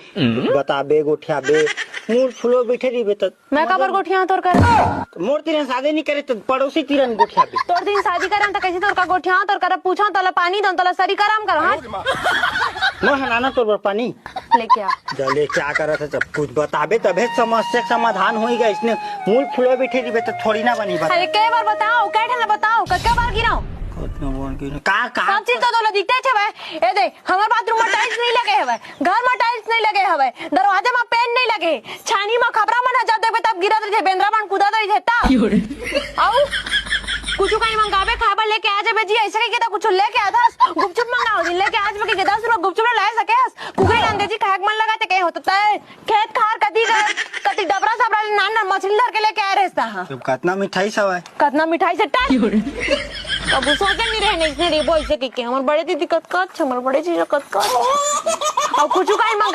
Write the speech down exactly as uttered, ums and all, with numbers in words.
बताबे, गोठियाबे, मूल फुलो बैठे रहिबे त मैं काबर गोठियाव तोर कर? मोर तीरन शादी नहीं करे त पड़ोसी तीरन गोठियाबे। तोर दिन शादी करन त कैसे तोर का गोठियाव, तोर कर पूछा, तोला पानी दो, तोला सरी करम करो, हाँ? मैं हनाना तोर बर पानी। लेके आ। जा लेके आ करत है, सब कुछ बताबे तभे समस्या के समाधान होई गा। इसने मूल फुलो बैठे रहिबे त थोड़ी ना बनी बात। अरे के बार बताओ, कै ठन ला बताओ, कै बार गिराओ? कतना बार गिराओ? का, का? सब चीज तो तोला दिखते छे भाई। ए दे, हमर बाथरूम में टाइल्स नहीं लगे हवे, घर में टाइल्स नहीं लगे हवे, दरवाजा में पेंट नहीं लगे, छानी में खपरा मन ह जब देखबे तब गिरत रहिथे, बेंदरा मन कूदत रहिथे तब। अउ कुछु कहीं मंगाबे खाए बर लेके आ जाबे जी, ऐसे कहिके त कुछु लेके आथस, गुपचुप मंगाओ जी, लेके आ जाबे कहिके दस रुपया गुपचुप ला लाए सके हस, कुकरी लान दे जी, खाए के मन लगा ते कहे होता तय खेत खार कती गए, कती डबरा सबरा ले नान नान मछली धर के लेके आए रहता हाँ। तब कतना मिठाई सवाए? कतना मिठाई से टच। कबू सोचे नहीं रहे नहीं इसने रेबो ऐसे कहिके, हमर बड़े दीदी कतका अच्छा, हमर बड़े जीजा कतका अच्छा। अउ कुछु कहीं मंगा